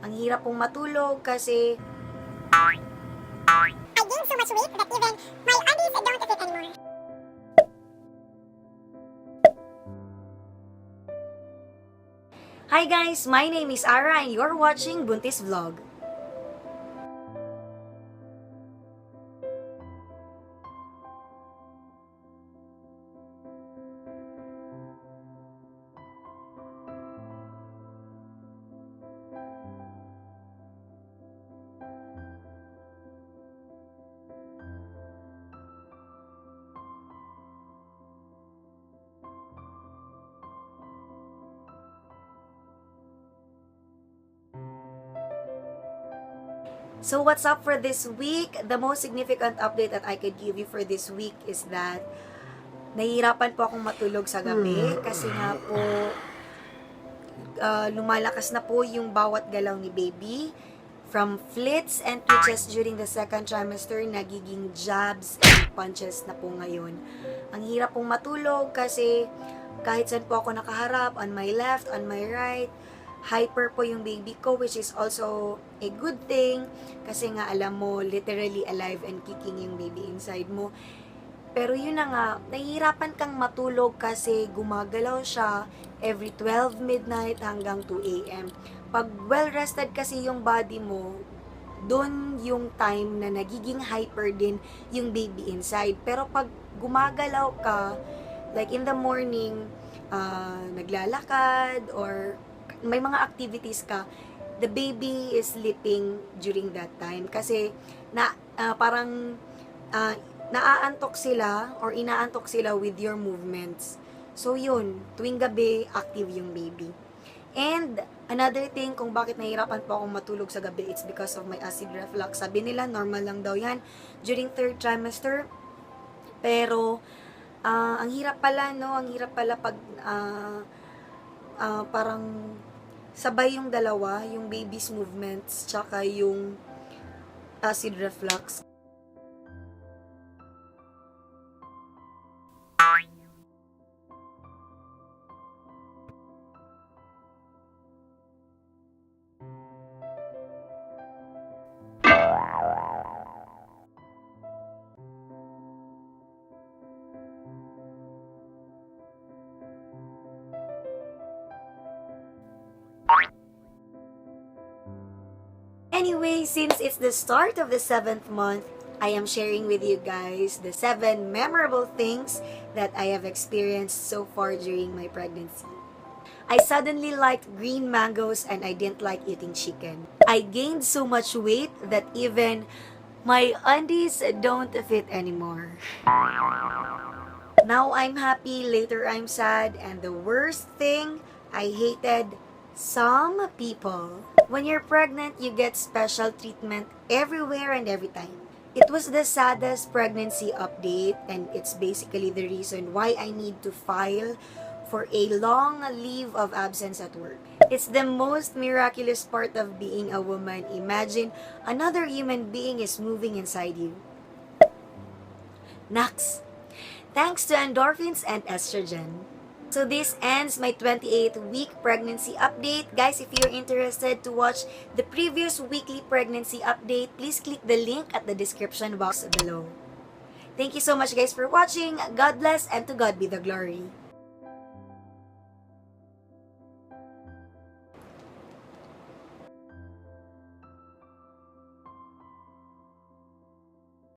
Ang hirap pong matulog kasi I gained so much weight that even my undies don't fit anymore. Hi guys, my name is Ara and you're watching Buntis Vlog. So what's up for this week? The most significant update that I could give you for this week is that nahihirapan po akong matulog sa gabi kasi nga po lumalakas na po yung bawat galaw ni baby. From flits and twitches during the second trimester, nagiging jabs and punches na po ngayon. Ang hirap pong matulog kasi kahit saan po ako nakaharap, on my left, on my right, hyper po yung baby ko, which is also a good thing kasi nga alam mo, literally alive and kicking yung baby inside mo. Pero yun na nga, nahihirapan kang matulog kasi gumagalaw siya every 12 midnight hanggang 2 a.m. Pag well-rested kasi yung body mo, doon yung time na nagiging hyper din yung baby inside. Pero pag gumagalaw ka, like in the morning, naglalakad or may mga activities ka, the baby is sleeping during that time. Kasi parang naaantok sila or inaantok sila with your movements. So yun, tuwing gabi, active yung baby. And another thing kung bakit nahihirapan po akong matulog sa gabi, it's because of my acid reflux. Sabi nila, normal lang daw yan during third trimester. Pero, ang hirap pala, no? Ang hirap pala pag parang sabay yung dalawa, yung baby's movements, tsaka yung acid reflux. Anyway, since it's the start of the 7th month, I am sharing with you guys the 7 memorable things that I have experienced so far during my pregnancy. I suddenly liked green mangoes and I didn't like eating chicken. I gained so much weight that even my undies don't fit anymore. Now I'm happy, later I'm sad, and the worst thing, I hated some people. When you're pregnant, you get special treatment everywhere and every time. It was the saddest pregnancy update, and it's basically the reason why I need to file for a long leave of absence at work. It's the most miraculous part of being a woman. Imagine another human being is moving inside you. Next, thanks to endorphins and estrogen. So this ends my 28-week pregnancy update. Guys, if you're interested to watch the previous weekly pregnancy update, please click the link at the description box below. Thank you so much guys for watching. God bless and to God be the glory.